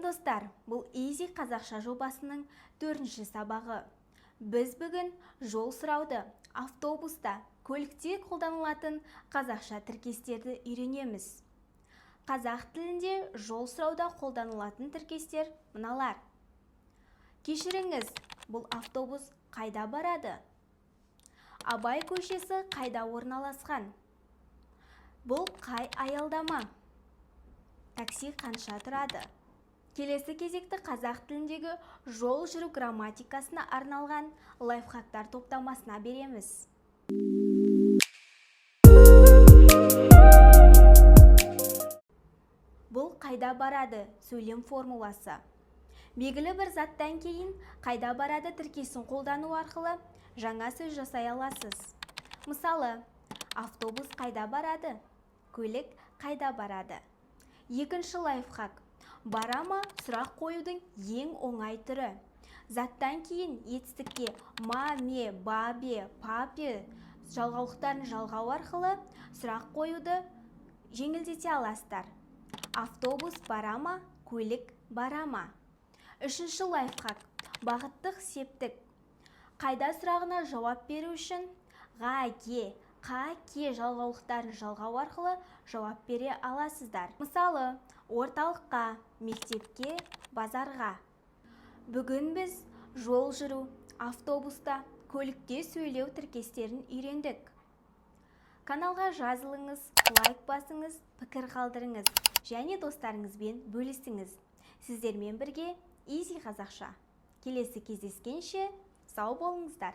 Достар! Бұл Изи қазақша жобасының төртінші сабағы. Біз бүгін жол сұрауды, автобуста, көлікте қолданылатын қазақша тіркестерді үйренеміз. Қазақ тілінде жол сұрауда қолданылатын тіркестер мыналар: Кешіріңіз, бұл автобус қайда барады? Абай көшесі қайда орналасқан? Бұл қай аялдама? Такси қанша тұрады? Келесі кезекті қазақ тіліндегі жол жүру грамматикасына арналған лайфхактар топтамасына береміз. Бұл «қайда барады» сөйлем формуласы. Белгілі бір заттан кейін «қайда барады» тіркесін қолдану арқылы жаңа сөз жасай аласыз. Мысалы, автобус қайда барады? Көлік қайда барады? Екінші лайфхак: «Бара ма» сұрақ қоюдың ең оңай түрі. Заттан кейін етістікке ма, ме, ба, бе, па, пе жалғаулықтарын жалғау арқылы сұрақ қоюды жеңілдете аласыздар. Автобус бара ма? Көлік бара ма? Үшінші лайфхак: бағыттық септік. «Қайда» сұрағына жауап беру үшін ға, ге, қа, ке жалғаулықтарын жалғау арқылы жауап бере аласыздар. Мысалы, орталыққа, мектепке, базарға. Бүгін біз жол жүру, автобуста, көлікте сөйлеу тіркестерін үйрендік. Каналға жазылыңыз, лайк басыңыз, пікір қалдырыңыз және достарыңызбен бөлісіңіз. Сіздермен бірге Изи қазақша. Келесі кездескенше сау болыңыздар!